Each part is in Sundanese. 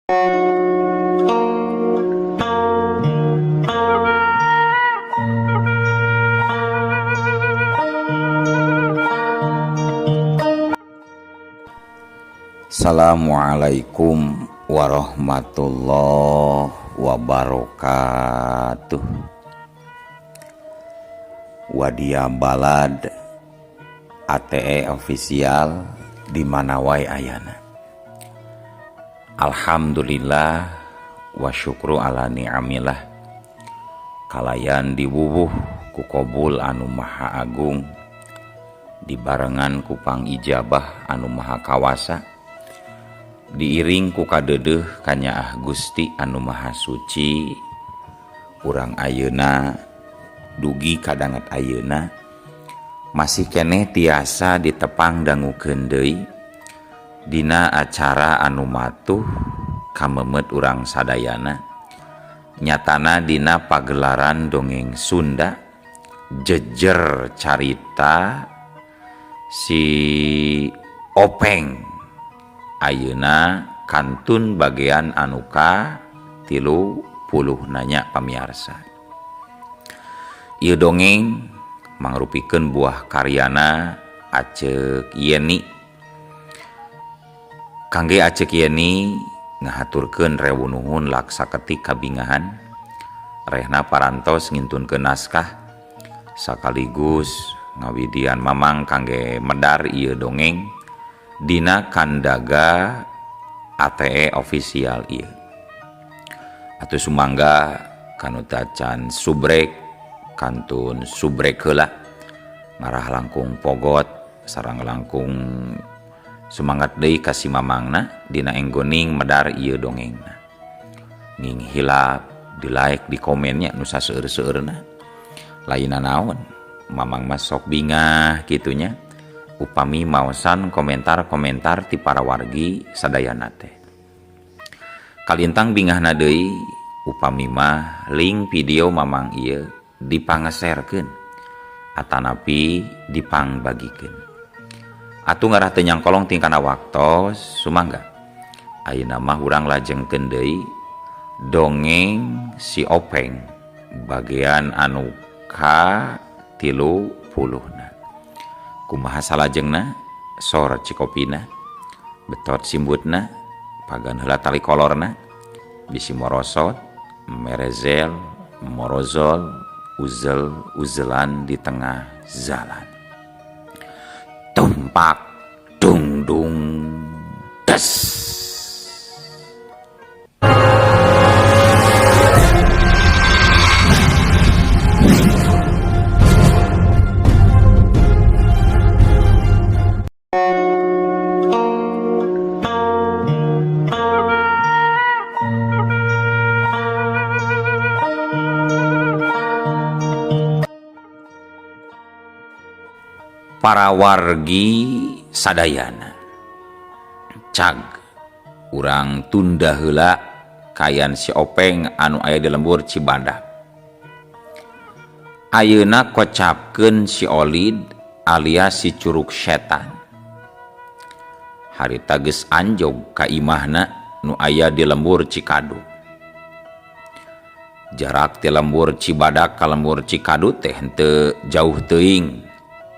Assalamualaikum warahmatullahi wabarakatuh. Wadia Balad ATE official di mana wae ayana. Alhamdulillah wa syukru ala ni'amillah. Kalayan diwuwuh ku kobul anu maha agung, dibarengan ku pangijabah anu maha kawasa, diiring ku kadeudeuh kanyaah Gusti anu maha suci. Urang ayeuna dugi kadanget ayeuna masih keneh tiasa ditepang dangukeun deui dina acara anu matuh kamemet urang sadayana, nyatana dina pagelaran dongeng Sunda jejer carita si Openg ayeuna kantun bagian anu ka 30 nanya pamiarsa. Ieu dongeng mangrupikeun buah karyana Aceuk Yeni. Kangge Aceuk Yeni ngahaturkeun rewu nuhun laksa ketik kabingahan rehna parantos ngintunkeun naskah sakaligus ngawidian mamang kangge medar ieu dongeng dina kandaga ATE official ieu. Atuh sumangga kanu tacan subrek kantun subrek heula ngarah langkung pogot sareng langkung semangat deui ka si mamangna dina enggoning medar ieu dongengna. Nging hilap di like di komennya nu saseueur-seueurna. Lainna naon mamang mah sok bingah kitunya upami maosan komentar-komentar ti para wargi sadayana teh. Kalintang bingahna deui upami mah link video mamang ieu dipangeserkeun atanapi dipangbagikeun. Atuh ngarah teu nyangkolong tingkana waktos sumangga. Ayeuna mah urang lajengkeun deui dongeng si Openg bagian anu ka 30-na. Kumaha salajengna? Sor cikopina, betot simbutna, pagan heula tali kolorna, bisi morosot, merezel, morozol, uzel uzelan di tengah jalan. Tumpak dung dung des. Para wargi sadayana cag urang tunda heula kayan si Openg anu aya di lembur Cibadak. Ayeuna kocapkeun si Olid alias si Curug Setan. Harita geus anjog ka imahna nu aya di lembur Cikadu. Jarak ti lembur Cibadak ka lembur Cikadu teh henteu jauh teuing,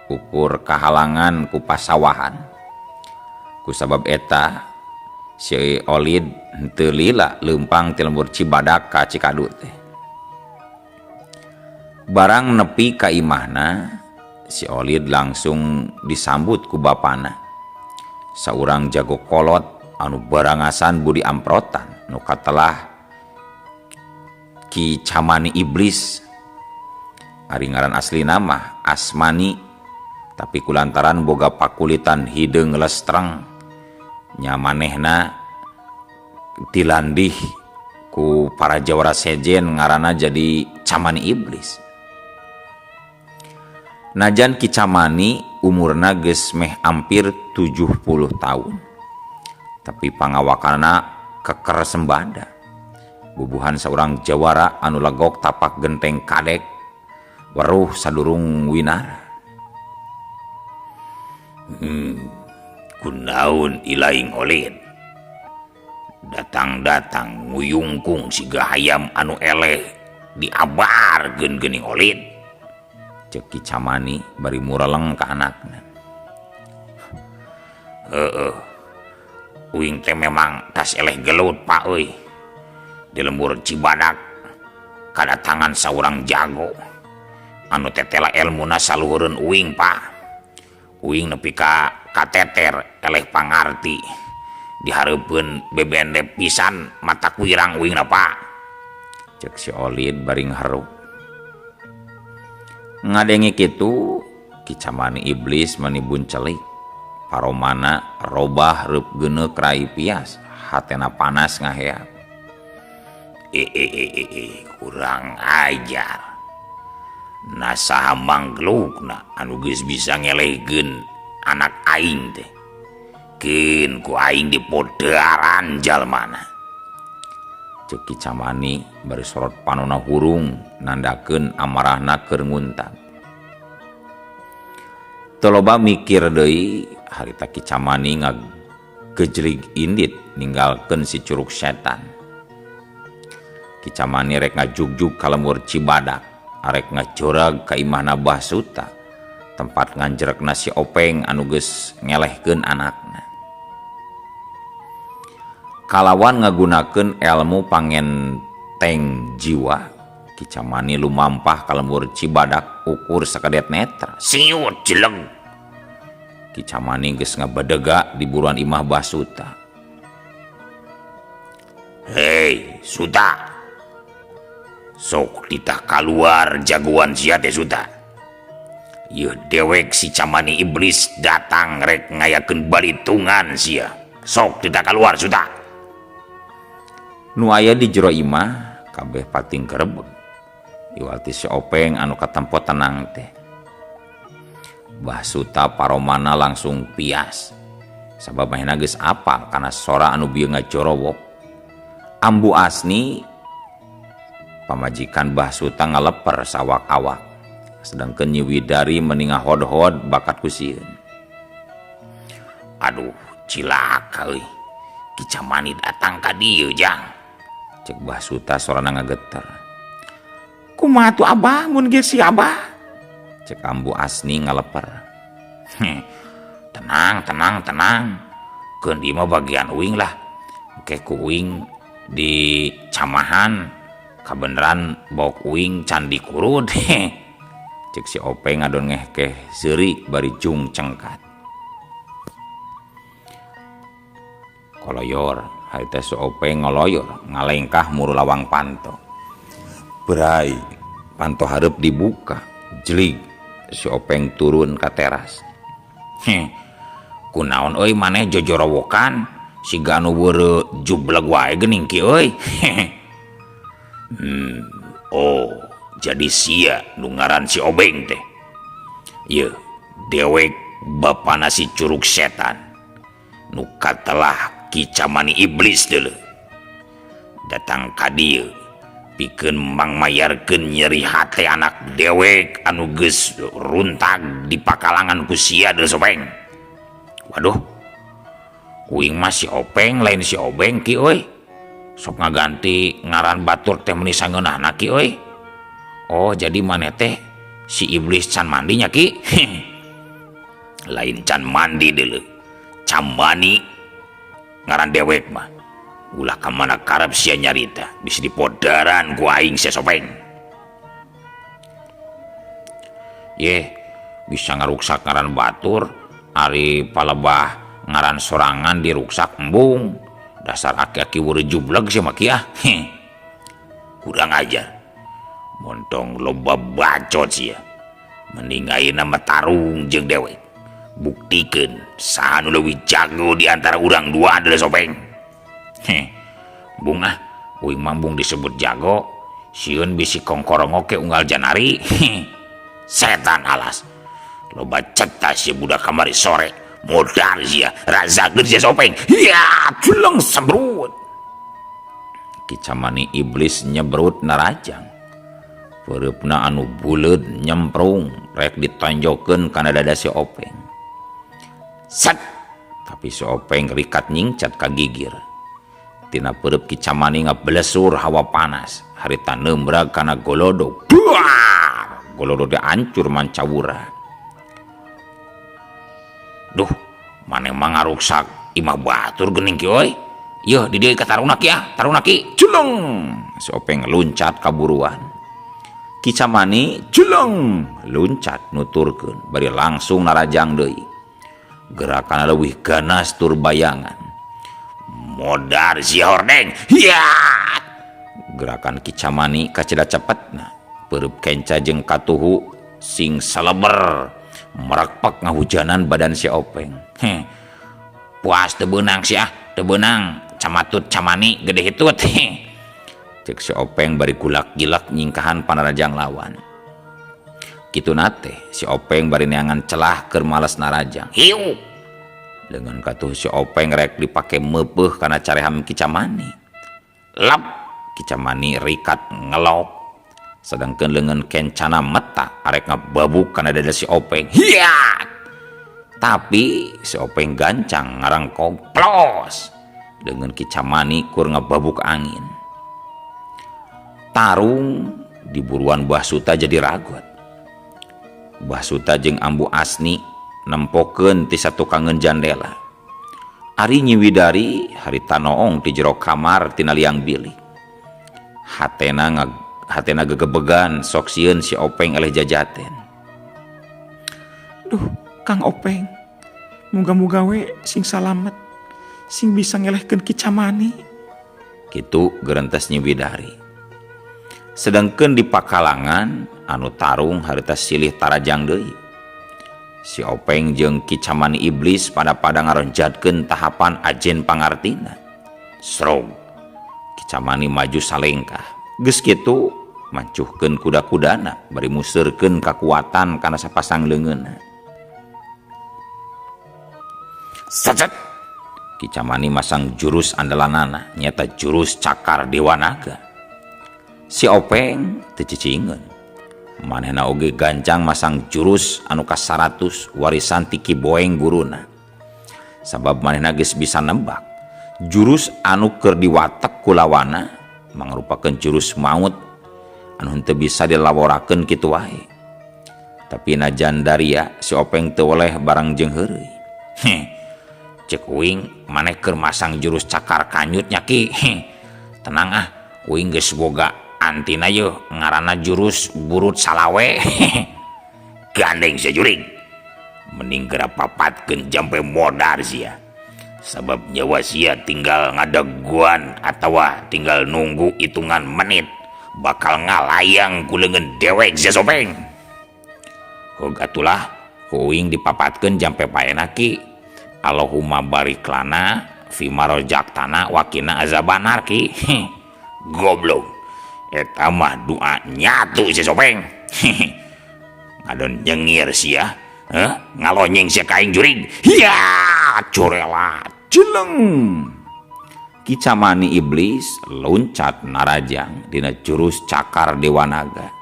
ukur kahalangan ku pasawahan. Ku sabab eta si Olid henteu lila leumpang ti lembur Cibadak ka Cikadu teh. Barang nepi ka imahna, si Olid langsung disambut ku bapana. Saurang jago kolot anu barangasan budi amprotan nu katelah Ki Camani Iblis. Ari ngaran aslina mah Asmani, tapi kulantaran boga pakulitan hideung lestreng nya manehna tilandih ku para jawara sejen ngaranna jadi Camani Iblis. Najan Ki Camani umurna geus meh hampir 70 tahun, tapi pangawakana keker sembada. Bubuhan saurang jawara anu legok tapak genteng kadek weruh sadurung winara. Kunaon ilaing Olid? Datang-datang nguyungkung siga hayam anu eleh diabarkeun geuning Olid. Cek Ki Camani bari mureleng ka anakna. Heeh. Uing teh memang tas eleh gelut Pak euy. Di lembur Cibadak kadatangan saurang jago anu tetela elmuna saluhureun uing Pak. Uing nepi ka kateter eleh pangarti dihareupeun bebende pisan mata kuirang uing na Pak. Cek si Olid bari ngaharu. Ngadenge kitu Ki Camani iblis mani buncelik. Paromana robah reup geuneuk rai pias, hatena panas ngaheap. Kurang ajar. Na saha mangglukna anu geus bisa ngelehkeun anak aing teh. Keun ku aing dipodaran jalmana. Cek Ki Camani bari sorot panona hurung nandakeun amarahna keur nguntag. Teu loba mikir deui harita Ki Camani ngagejlig indit ninggalkeun si curug setan. Ki Camani rek ngajugjug ka lembur Cibadak, arek ngajorag ka imahna Bah Suta, tempat nganjrekna si Openg anu geus ngelehkeun anakna. Kalawan ngagunakeun elmu pangenteng jiwa, Ki Camani lumampah ka lembur Cibadak ukur sakedet meter. Siut jeleng. Ki Camani geus ngabadega di buruan imah Bah Suta. Hei, Suta. Sok ditah kaluar jagoan sia teh Suta. Yeuh dewek si Camani iblis datang rek ngayakeun balitungan sia. Sok ditah kaluar Suta. Nu aya di jero imah kabeh pating kerebeg. Iwati si Openg anu katempo tenang teh. Bah Suta paromana langsung pias. Sabab manehna geus apal kana sora anu bieu ngajorowok. Ambu Asni pamajikan Bah Suta ngaleper sawak-awak. Sedangkeun Nyi Widari meni ngahod-hod bakat ku sieun. Aduh, cilaka euy. Ki Camani datang ka dieu jang. Cek Bah Suta sorana ngageter. Kumaha tuh Abah mun geus si Abah? Cek Ambu Asni ngaleper. Tenang, tenang, tenang. Keun ieu mah bagian uing lah. Engke ku uing di camahan kabeneran bok uing can dikurud. Cek si Openg ngadon ngehkeh seuri bari jung cengkat. Koloyor, harita si Openg ngoloyor ngalengkah muru lawang panto. Berai, panto hareup dibuka, jelig si Openg turun ka teras. Heh, kunaon euy maneh jojorowokan siga anu weureu jubleg wae geuning ki euy. Oh, jadi sia nu ngaran si Obeng teh. Yeuh, dewek bapana si curug setan. Nu katelah Ki Camani iblis deuleu. Datang ka dieu pikeun mangmayarkeun nyeri hate anak dewek anu geus runtag di pakalangan ku sia deuleu Sopeng. Waduh. Uing mah si Openg lain si Obeng ki euy. Sok ngaganti ngaran batur teh meuni sangeunahna ki euy. Oh, jadi maneh teh si iblis can mandi nya ki? Lain can mandi deuleu. Camani ngaran dewek mah. Ulah ka mana karep sia nyarita, bisi dipodaran ku aing sia Sopeng. Yeh, bisa ngaruksak ngaran batur, ari palebah ngaran sorangan diruksak embung. Dasar aki-aki weureu jubleg sia mah ki ah. Kurang ajar. Montong loba bacot sia. Mending ayeuna mah tarung jeung dewek. Buktikeun saha nu leuwih jago di antara urang dua adalah Sopeng. Heh. Bung ah, uing mambung disebut jago, sieun bisi kongkorongok ke unggal janari. Setan alas. Loba ceta si budak kamari sore. Modar sia, razakeun sia Sopeng. Ya, jeleng sembrut. Ki Camani iblis nyebrut narajang. Peureupna anu buleud nyemprung rek ditonjokeun kana dada si Openg. Set, tapi si Openg rikat nyingcat ka gigir. Tina peureub Ki Camani ngablesur hawa panas harita nembrag kana golodog. Duar! Golodog teh ancur mancawura. Duh, maneh mah ngaruksak imah batur geuning ki euy. Yeuh di dieu ka tarungna ki ah, tarungna ki. Juleng! Si Openg luncat kaburuan. Ki Camani juleng luncat nuturkeun bari langsung narajang deui. Gerakanna leuwih ganas tur bayangan. Modar sia hordeng. Hiat! Gerakan Ki Camani kacida cepetna. Peureub kenca jeung katuhu sing saleber merekpek ngahujanan badan si Openg. Heh. Puas teu beunang sia, teu beunang. Camatut Camani gede hitut. Heh. Cek si Openg bari gulak-gilak nyingkahan panarajang lawan. Kituna teh si Openg bari neangan celah keur males narajang. Hiu! Leungeun katuh si Openg rek dipake meupeuh kana careham Ki Camani. Lap! Ki Camani rikat ngelok. Sedangkeun leungeun kencana meta arek ngababuk kana dada si Openg. Hiat! Tapi si Openg gancang ngarengkog plos. Leungeun Ki Camani kur ngababuk angin. Tarung diburuan Bah Suta jadi ragot. Bah Suta jeung Ambu Asni nempokeun ti satukangeun jandela. Ari Nyi Widari harita noong ti jero kamar tina liang bilik. Hatena hatena gegebegan sok sieun si Openg eleh jajaten. Duh, Kang Openg, muga-muga we sing salamet, sing bisa ngelehkeun Ki Camani. Kitu gerentes Nyi Widari. Sedangkeun di pakalangan anu tarung harita silih tarajang deui. Si Openg jeung Ki Camani iblis pada-pada ngaronjatkeun tahapan ajen pangartina. Srog. Ki Camani maju salengkah. Geus kitu mancuhkeun kuda-kudana bari museurkeun kakuatan kana sapasang leungeunna. Sacet. Ki Camani masang jurus andalanana nyaeta jurus cakar Dewa Naga. Si Openg teu cicingeun. Manehna oge gancang masang jurus anu ka-100 warisan ti Ki Boeng guruna. Sabab manehna geus bisa nebak jurus anu keur diwatek ku lawanna mangrupakeun jurus maut anu henteu bisa dilaworakeun kitu wae. Tapi najan daria si Openg teu weleh barang jeung heureuy. Heh, ceuk uing maneh keur masang jurus cakar kanyut nya ki. Heh, tenang ah, uing geus boga antina yeuh ngaranna jurus burut salawe. Gandeng sia jurig. Mending geura papatkeun jampe modar sia. Sabab nyawa sia tinggal ngadaguan atawa tinggal nunggu hitungan menit bakal ngalayang ku leungeun dewek sia Sopeng. Heug atulah ku uing dipapatkeun jampe paena ki. Allahumma barik lana fima rozaqtana wa qina azabannar ki. Goblok. Eta mah doa nyatu si Sopeng. Ngadon nyengir sia, heh, ngalonyeng sia ka aing jurig. Hiya, corelat jeleng. Ki Camani iblis loncat narajang dina jurus cakar Dewa Naga.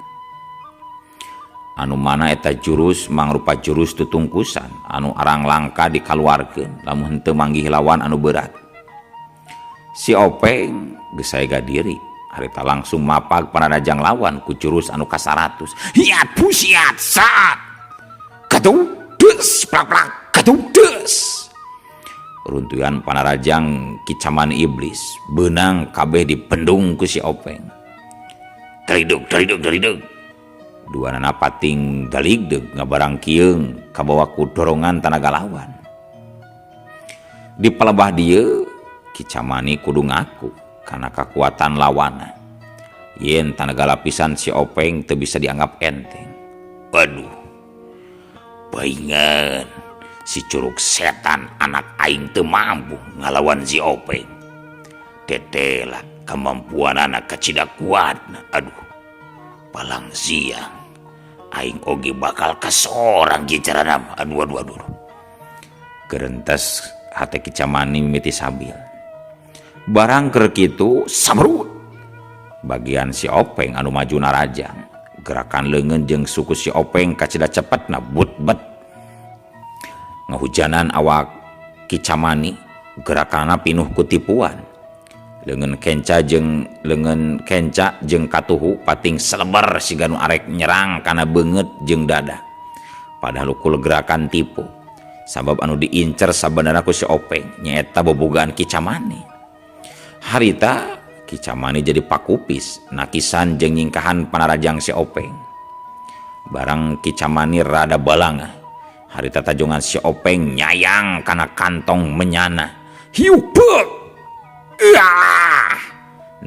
Anu mana eta jurus mangrupa jurus tutungkusan anu arang langka dikaluarkeun lamun henteu manggih lawan anu berat. Si Openg geus saega diri harita langsung mapag panarajang lawan ku jurus anu ka-100. Hiat pusiat saat katuh des plak-plak katuh des. Runtuyan panarajang Ki Camani iblis beunang kabeh dibendung ku si Openg. Darideg darideg darideg. Duanana pating daligdeg ngabarang kieung kabawa ku dorongan tanaga lawan. Di palebah dieu Ki Camani kudu ngaku kana kakuatan lawana. Yen tanaga lapisan si Openg teu bisa dianggap enteng. Aduh, baingan si curug setan anak aing teu mampu ngalawan si Openg. Tetela kemampuan anak kacida kuat. Aduh, palang siang aing oge bakal kasorang jicarana mah. Aduh, aduh, aduh. Gerentes hate Ki Camani mimiti sabil. Barang keur kitu sabrut. Bagian si Openg anu maju narajang. Gerakan leungeun jeung suku si Openg kacida cepetna but-bet. Ngahujanan awak Ki Camani, gerakanna pinuh ku tipuan. Leungeun kenca jeung leungeun kenca jeung katuhu pating selebar siga nu arek nyerang kana beungeut jeung dada. Padahal ukul gerakan tipu. Sabab anu diincer sabenerna ku si Openg nyaeta bobogaan Ki Camani. Harita Ki Camani jadi pakupis nakisan jeung nyingkahan panarajang si Openg. Barang Ki Camani rada balangah, harita tajongan si Openg nyayang kana kantong menyana. Hiu peuk! Uah!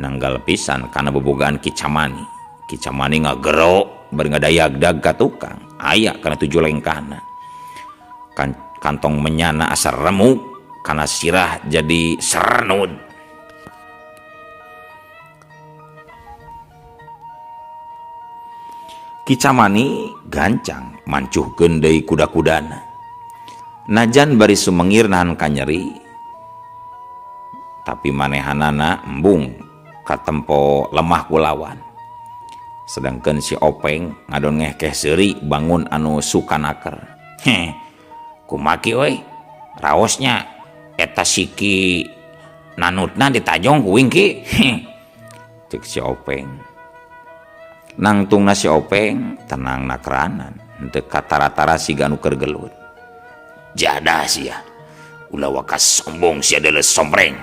Nanggal pisan kana bobogaan Ki Camani. Ki Camani ngagero bari ngadayagdag ka tukang, aya kana tujuh lengkahna. Kantong menyana asa remuk kana sirah jadi sernud. Ki Camani gancang mancuhkeun deui kuda-kudana. Najan bari sumengir nahan kanyeri, tapi manehanana embung katempo lemah ku lawan. Sedangkan si Openg ngadon ngehkeh seuri bangun anu suka naker. Heh, kumaki euy, raosnya eta siki nanutna ditajong ku wing ki. Heh, cek si Openg. Nangtungna si Openg tenang nakeranan, henteu katara-tara siga anu keur gelut. Jadah sia, ulah wakas sombong sia deuleu sompreng,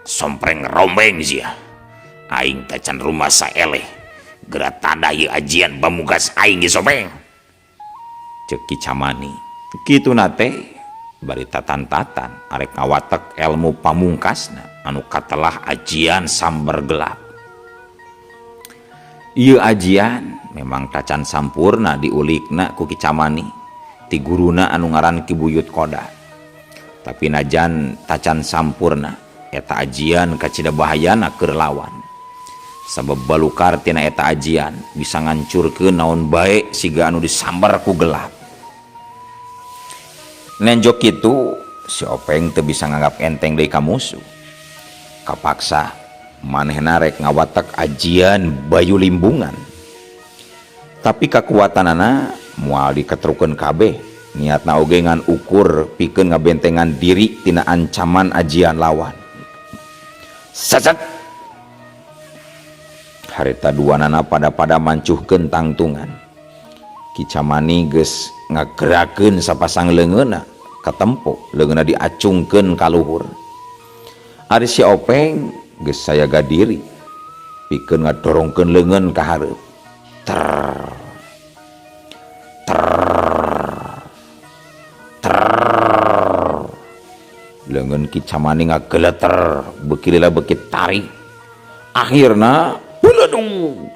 sompreng rombeng sia. Aing teh can rumasa eleh, geura tanda ieu ajian bamugas aing ge sompreng. Cek Ki Camani. Kituna teh bari tatan-tatan arek ngawatek ilmu pamungkasna anu katelah ajian samber gelap. Ieu ajian memang tacan sampurna diulikna ku Ki Camani ti guruna anu ngaran Ki Buyut Koda. Tapi najan tacan sampurna eta ajian kacida bahayana keur lawan. Sabab balukar tina eta ajian bisa ngancurkeun naon bae siga anu disambar ku gelap. Nenjok kitu si Openg teu bisa nganggap enteng deui ka musuh. Kapaksa manehna rek ngawatek ajian bayu limbungan. Tapi kakuatanana moal diketrukeun kabeh, niatna oge ngan ukur pikeun ngabentengan diri tina ancaman ajian lawan. Sasat. Harita duanana pada-pada mancuhkeun tangtungan. Ki Camani geus ngagerakeun sapasang leungeunna katempo, leungeunna diacungkeun ka luhur. Ari si Openg geus sayaga diri pikeun ngadorongkeun leungeun ka hareup. Ter ter ter. Leungeun Ki Camani ngageleter beuki lila beuki tarik. Akhirna beledug.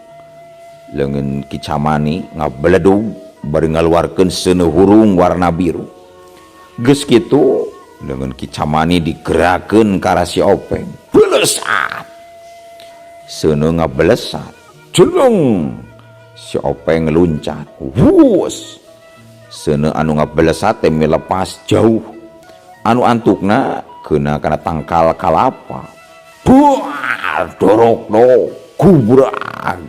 Leungeun Ki Camani ngabeledug bari ngaluarkeun seuneu hurung warna biru. Geus kitu leungeun Ki Camani digerakeun ka arah si Openg. Belesat. Seuneu ngabelesat. Jeleng. Si Openg luncat. Wus. Seuneu anu ngabelesat teh milepas jauh. Anu antukna keuna kana tangkal kalapa. Buah, dorok do, gubrag.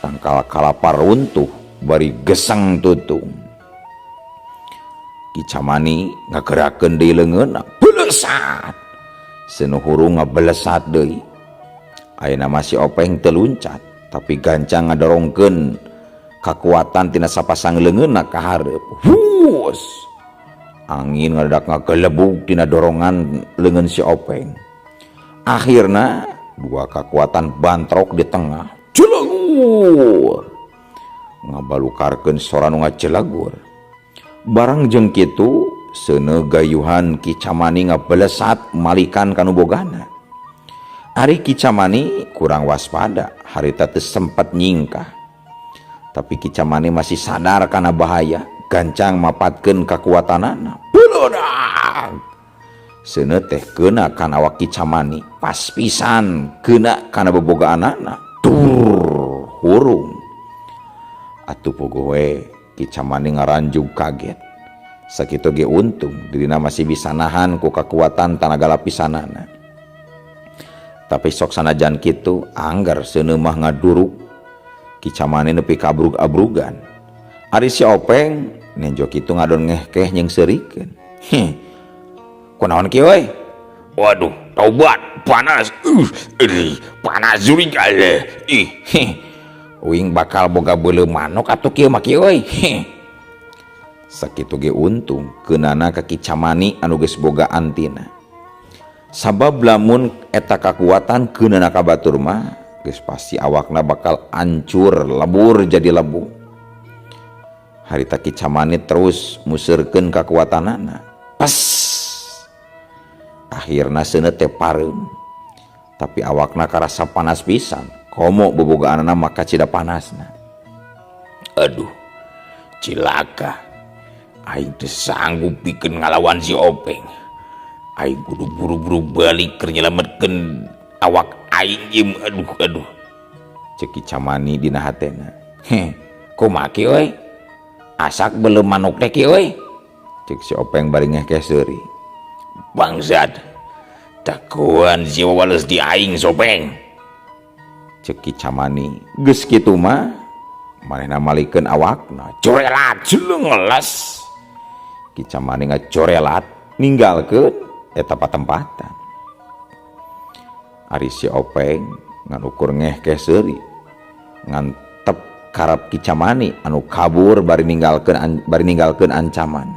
Tangkal kalapa runtuh bari geseng tutung. Ki Camani ngagerakeun deui leungeunna, belesat. Seuneu hurung ngabelesat deui. Ayeuna mah si Openg teu luncat, tapi gancang ngadorongkeun kakuatan tina sapasang leungeunna ka hareup. Hus. Angin ngadadak ngagelebug tina dorongan leungeun si Openg. Akhirna dua kakuatan bantrok di tengah. Jelegur. Ngabalukarkeun sora nu ngajelegur. Barang jeung kitu seuneu gayuhan Ki Camani ngabelesat malikan kanu bogana. Ari Ki Camani kurang waspada, harita teu sempet nyingkah. Tapi Ki Camani masih sadar kana bahaya, gancang mapatkeun kakuatanana. Beledak. Seuneu teh keuna kana awak Ki Camani, pas pisan keuna kana bobogaanana. Tur hurung. Atuh pogo we Ki Camani ngaranjug kaget. Sakitu ge untung dirina masih bisa nahan ku kakuatan tanaga lapisanana. Tapi sok sanajan kitu anggar seuneu mah ngaduruk. Ki Camani nepi ka abrug-abrugan. Ari si Openg nenjo kitu ngadon ngehkeh jeung seurikeun. Heh. Kunaon kieu euy? Waduh, taubat, panas. Panas jurig alle. Ih, uing bakal boga beuleum manuk atuh kieu mah kieu euy. Sakitu ge untung keunana ka Ki Camani anu geus boga antina. Sabab lamun eta kakuatan keunana ka batur mah geus pasti awakna bakal ancur lebur jadi lebu. Harita Ki Camani terus museurkeun kakuatanana. Pas akhirna seuneu teh pareum. Tapi awakna karasa panas pisan. Komo bobogaanana maka cida panasna. Aduh, cilaka. Aing teu sanggup pikeun ngalawan si Openg. Aing kudu buru-buru balik keur nyelametkeun awak aing ieu. Aduh, aduh. Ceuk Ki Camani dina hatena. Heh, kumaha ki euy? Asak beuleum manuk teh ki euy. Ceuk si Openg bari ngehkeh seuri. Bangsat. Takuan si wawales di aing Sopeng. Ceuk Ki Camani. Geus kitu mah manehna malikeun awakna. Corelat jeleng ngeles. Ki Camani ngacorelat ninggalkeun eta patempatan. Ari si Openg ngan ukur ngehkeh seuri. Ngantep karep Ki Camani anu kabur bari ninggalkeun ancaman.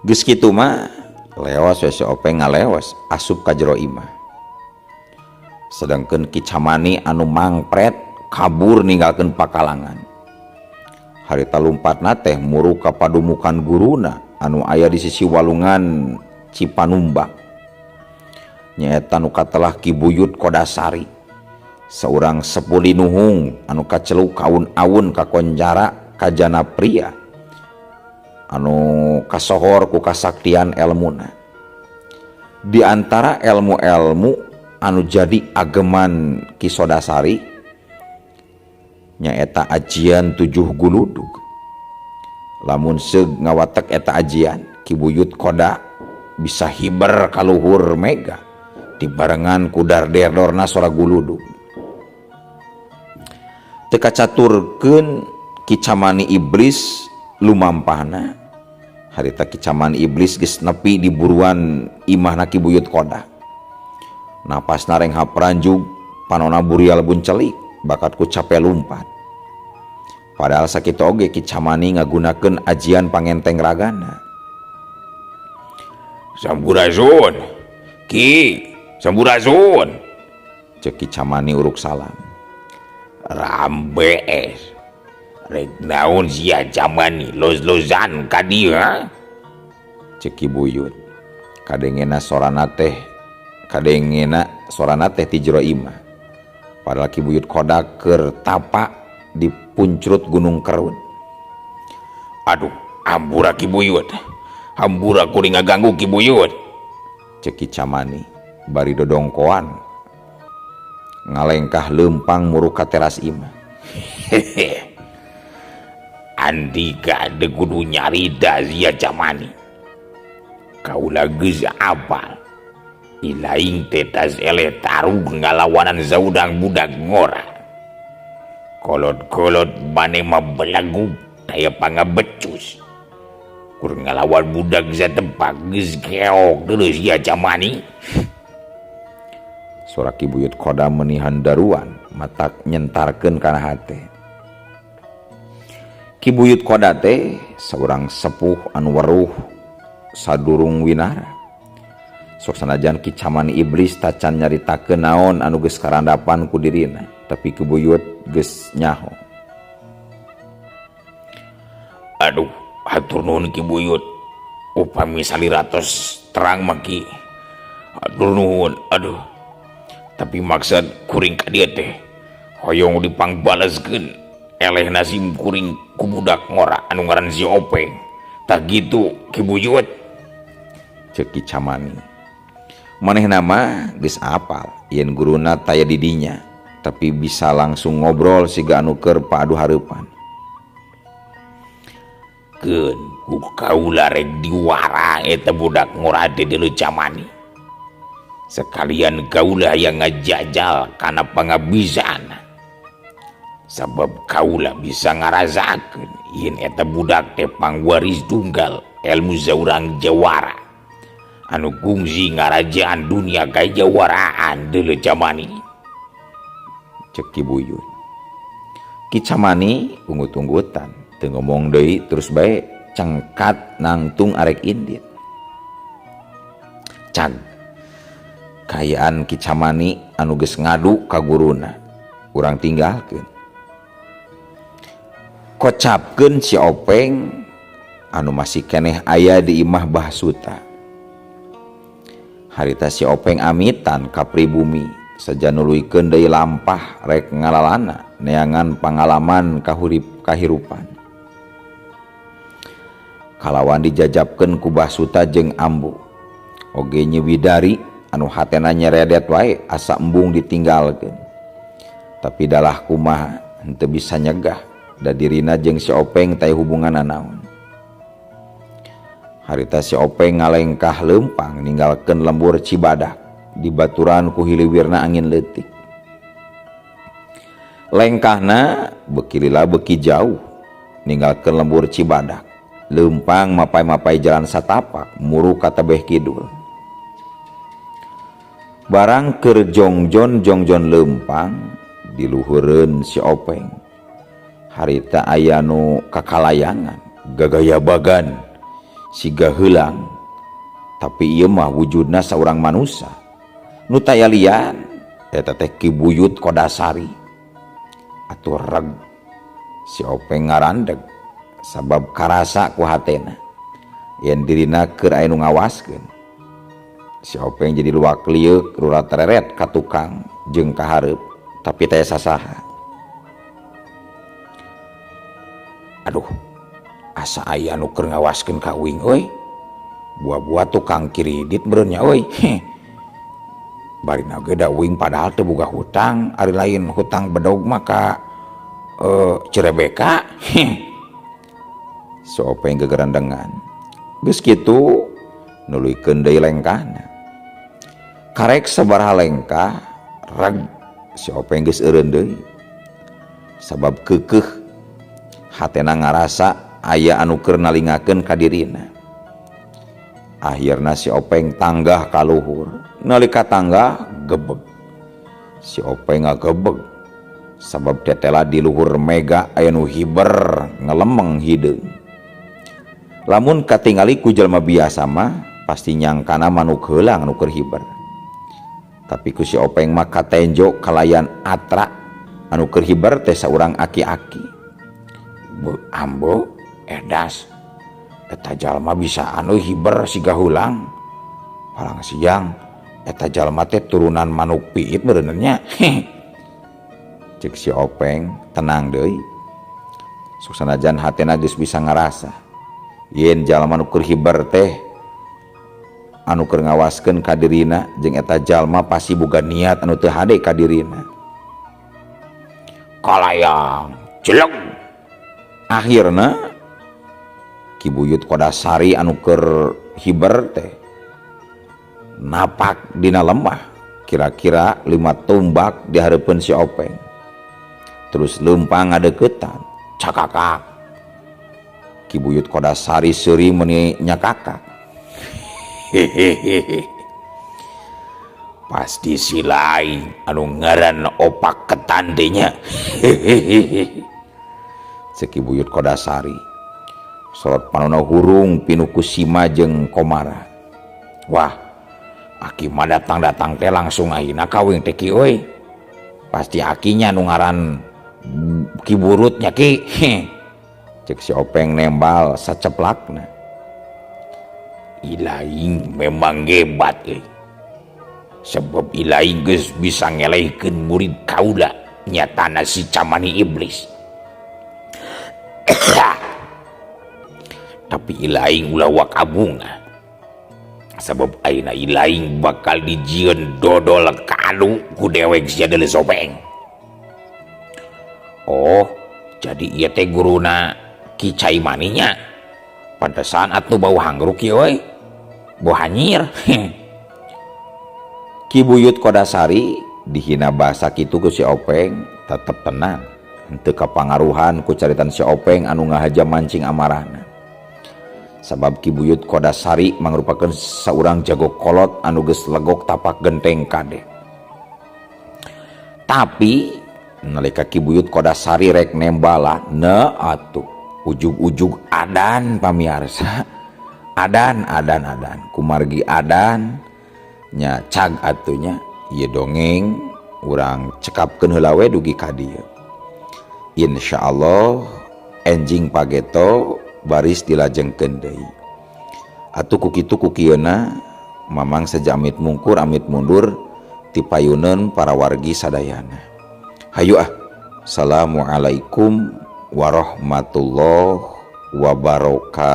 Geus kitu mah leos we si Openg ngaleos asup ka jero imah. Sedangkeun Ki Camani anu mangpret kabur ninggalkeun pakalangan. Harita lumpatna teh muru ka padumukan guruna anu aya di sisi walungan Cipanumbak. Nyaeta nu katelah Ki Buyut Kodasari. Saurang sepuh linuhung anu kaceluk kaun-aun kakoncara kajana pria anu kasohor ku kasaktian elmuna. Di antara elmu-elmu anu jadi ageman Ki Sodasari nyaeta ajian 7 guludug. Lamun seug ngawatek eta ajian, Ki Buyut Koda bisa hiber kaluhur mega dibarengan ku darderdorna sora guludug. Teu kacaturkeun Ki Camani iblis lumampahna. Harita Ki Camani iblis geus nepi di buruan imahna Ki Buyut Koda. Napasna renghap ranjug, panona burial buncelik, bakat ku cape lumpat. Padahal sakitu oge Ki Camani ngagunakeun ajian pangenteng ragana. Sampurasun, Ki, sampurasun. Ceuk Ki Camani uruk salam. Rambees. Rek naon sia Camani los-losan ka dieu, ha? Ceuk Ki Buyut. Kadengena sorana teh ti jero imah. Padahal Ki Buyut Koda keur tapa di puncrut Gunung Kerun. Aduh, hampura Ki Buyut. Hampura kuring ngaganggu Ki Buyut. Ceuk Ki Camani bari dodongkoan ngalengkah leumpang muruk ka teras imah. Hehe. Andika teu kudu nyarita sia Camani. Kaula geus apal. Ilaing teh tas eleh tarug ngalawanan saudang budak ngora. Kolot-kolot maneh mah belagug taya pangabecus. Kur ngalawan budak satempak geus keok deuleu sia Camani. Sora Ki Buyut Koda menihan daruan matak nyentarkeun kana hate. Ki Buyut Koda teh saurang sepuh anu weruh sadurung winara. Sok sanajan Ki Camani iblis tacan nyaritakeun naon anu geus karandapan ku dirina, tapi Ki Buyut geus nyaho. Aduh, hatur nuhun Ki Buyut. Upami saliratos terang mah Ki. Hatur nuhun, aduh. Tapi maksud kuring ka dieu teh hoyong dipangbaleskeun eleh nasib kuring ku budak ngora anu ngaran si Openg. Tah gitu Ki Buyut. Ceuk Ki Camani. Manehna mah geus apal yen guruna taya di dinya, tapi bisa langsung ngobrol siga anu keur paadu hareupan. Keun ku kaula rek diwara eta budak ngora teh deuleu Camani. Sekalian kaula yang ngajajal kana pangabisaan. Sabab kaula bisa ngarasakeun yen eta budak teh pangwaris tunggal ilmu saurang jawara anu gungsi ngarajaan dunia kajawaraan deuleu Camani. Cek Ki Buyut. Ki Camani unggut-unggutan teu ngomong deui terus bae cengkat nangtung arek indit. Cag kaayaan Ki Camani anu geus ngadu ka guruna urang tinggalkeun. Kocapkeun si Openg anu masih keneh aya di imah Bah Suta. Harita si Openg amitan ka pribumi saja nuluykeun deui lampah rek ngalalana neangan pangalaman kahurip kahirupan. Kalawan dijajabkeun ku Bah Suta jeung Ambu. Oge Nyi Widari anu hatena nyeredet wae asa embung ditinggalkeun. Tapi dalah kumaha henteu bisa nyegah da dirina jeung si Openg teh hubunganna naon. Harita si Openg ngalengkah leumpang ninggalkeun lembur Cibadak dibaturan ku hiliwirna angin leutik. Lengkahna beuki lila beuki jauh ninggalkeun lembur Cibadak. Leumpang mapai-mapai jalan satapak muru ka tebeh kidul. Barang keur jongjon jongjon leumpang diluhureun si Openg. Harita aya nu kakalayangan gagaya bagan siga heulang tapi ieu mah wujudna saurang manusa nu taya lian eta teh Ki Buyut Kodasari. Atuh reg si Openg ngarandeg sabab karasa ku hatena yen dirina keur aya nu ngawaskeun. Si Openg jadi luak lieuk rurat reret ka tukang jeung ka hareup tapi taya sasaha. Aduh, asa aya nu keur ngawaskeun ka uing euy. Buah-buah tukang kiridit meureun nya euy. Barina ge da uing padahal teu boga hutang, ari lain hutang bedog mah ka Cirebeka. Si Openg gegerendengan. Geus kitu nuluykeun deui lengkahna. Karek sabaraha lengkah reg si Openg geus eureun deui. Sabab keukeuh hatena ngarasa aya anu keur nalingakeun ka dirina. Akhirna si Openg tanggah ka luhur. Nalika tanggah gebeg. Si Openg ngagebeg sabab tetela di luhur mega aya nu hiber ngelemeng hideung. Lamun katingali ku jelema biasa mah pasti nyangkana manuk heulang nu keur hiber. Tapi ku si Openg mah katenjo kalayan atra anu keur hiber teh saurang aki-aki. Ambo edas eta jalma bisa anu hiber siga heulang. Palang siang eta jalma teh turunan manuk piit meureun nya. Cek si Openg tenang deui. Sok sanajan hatena geus bisa ngarasa yen jalma nu keur hiber teh anu keur ngawaskeun ka dirina jeung eta jalma pasti boga niat anu teu hade ka dirina. Kalayang jeleng. Akhirna Ki Buyut Kodasari anu keur hiber teh napak dina lemah kira-kira 5 tumbak di hareupeun si Openg. Terus leumpang ngadeuketan cakakak. Ki Buyut Kodasari seuri meuni nyakakak. Hehehe. Pasti si lain anu ngaran opak ketan teh nya. Hehehe. Cek Ki Buyut Kodasari. Sorot panona hurung pinuh ku sima jeung komara. Wah, aki mah datang-datang teh langsung ayeuna kawin teh ki euy. Pasti akinya nu ngaran Ki Burutnya ki. Cek si Openg nembal saceplakna. Ilaing memang hebat euy. Sebab ilaing geus bisa ngelehkeun murid kaula nyatana si Camani iblis. Tapi ilaing ulah wakabunga. Sabab ayeuna ilaing bakal dijieun dodol kanu ku dewek sia deuleu Sopeng. Oh, jadi ieu teh guruna Ki Caimaninya. Pantesan atuh bau hanggruk ieu euy. Bau hanyir. Ki Buyut Kodasari dihina bahasa kitu ku si Openg tetep tenang. Henteu kapangaruhan ku caritan si Openg anu ngahaja mancing amarahna. Sabab Ki Buyut Kodasari mangrupakeun saurang jago kolot anu geus legok tapak genteng kade. Tapi nalika Ki Buyut Kodasari rek nembala ne atuh ujug-ujug adan pamiarsa. Adan adan adan kumargi adan nya cag atuh nya ieu dongeng urang cekapkeun heula we dugi ka dieu. Insyaallah enjing pageto baris dilajengkeun deui. Atuh ku kitu ku kieuna Mamang seja amit mungkur amit mundur ti payuneun para wargi sadayana. Hayu ah. Assalamualaikum warahmatullahi wabarakatuh.